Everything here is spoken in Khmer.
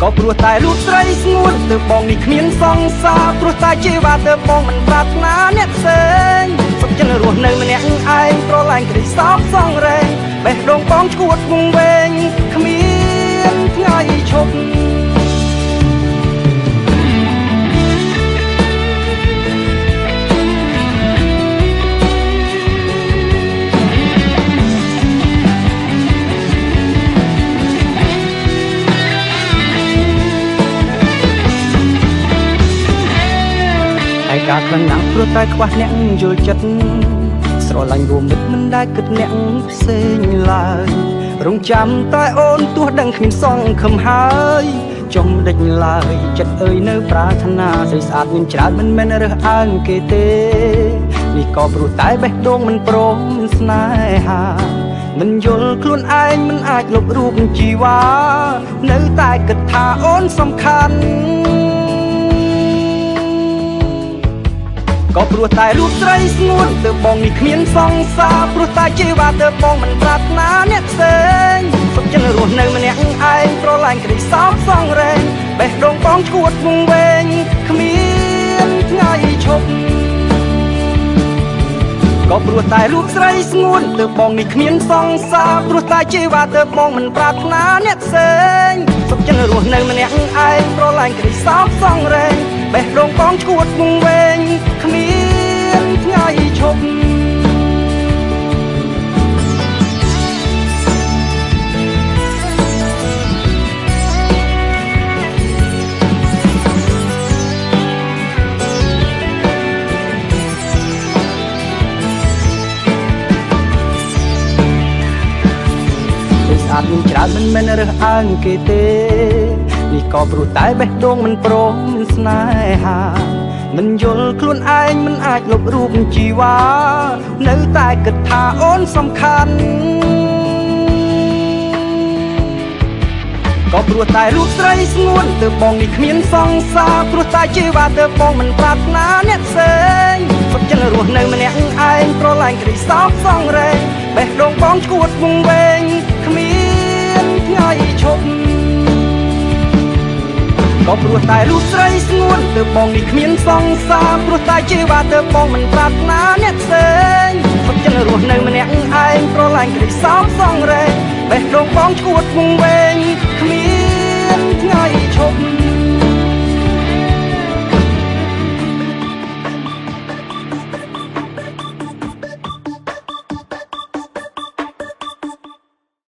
ក៏ព្រោះតែរូបស្រីស្ងួនទើបបងនេះគ្មានសង្សារព្រោះតែជីវ៉ាទើបបងមិនប្រាថ្នាអ្នកផ្សេងសុខចិត្តរស់នៅម្នាក់ឯងប្រឡែងក្តីសោកសងរែងបេះដូងបងឈួតវង្វេងគ្មានថ្ងៃឈប់ឯកាខ្លាំងណាស់ព្រោះតែខ្វះអ្នកយល់ចិត្តស្រឡាញ់រួមមិត្តមិនដែលគិតអ្នកផ្សេងឡើយរងចាំតែអូនទោះដឹងគ្មានសង្ឃឹមហើយចុំដេចឡើយចិត្តអើយនៅប្រាថ្នាស្រីស្អាតមានច្រើនមិនមែនរើសអើងគេទេនេះក៏ព្រោះតែបេះដូងមិនព្រមស្នេហាមិនយល់ខ្លួនឯងមិនអាចលុបរូបជីវ៉ានៅតែគិតថាអូនសំខាន់ក៏ព្រោះតែរូបស្រីស្ងួនទើបបងនេះគ្មានសង្សារព្រោះតែជីវ៉ាទើបបងមិនប្រាថ្នាអ្នកផ្សេងសុខចិត្តរស់នៅម្នាក់ឯងប្រឡែងក្តីសោកសងរែងបេះដូងបងឈួតវង្វេងគ្មានថ្ងៃឈប់ក៏ព្រោះតែរូបស្រីស្ងួនទើបបងនេះគ្មានសង្សារព្រោះតែជីវ៉ាទើបបងមិនប្រាថ្នាអ្នកផ្សេងសុខចិត្តរស់នៅម្នាក់ឯងប្រឡែងក្តីសោកសងរែងបេះដូងបងឈួតវង្វេងគ្មានថ្ងៃឈប់ស្អាតមានច្រើនមិនមែនរើសអើងគេទេនេះក៏ព្រោះតែបេះដូងមិនព្រមស្នេហាមិនយល់ខ្លួនឯងមិនអាចលុបរូបជីវ៉ានៅតែគិតថាអូនសំខាន់ក៏ព្រោះតែរូបស្រីស្ងួនទើបបងនេះគ្មានសង្សារព្រោះតែជីវ៉ាទើបបងមិនប្រាថ្នាអ្នកផ្សេងសុខចិត្តរស់នៅម្នាក់ឯងប្រឡែងក្តីសោកសងរែងបេះដូងបងឈួតវង្វេងគ្មានថ្ងៃឈប់ក៏ព្រោះតែរូបស្រីស្ងួនទើបបងនេះគ្មានសង្សារព្រោះតែជីវ៉ាទើបបងមិនប្រាថ្នាអ្នកផ្សេងសុខចិត្តរស់នៅម្នាក់ឯងប្រឡែងក្តីសោកសងរែងបេះដូងបងឈួតវង្វេងគ្មាន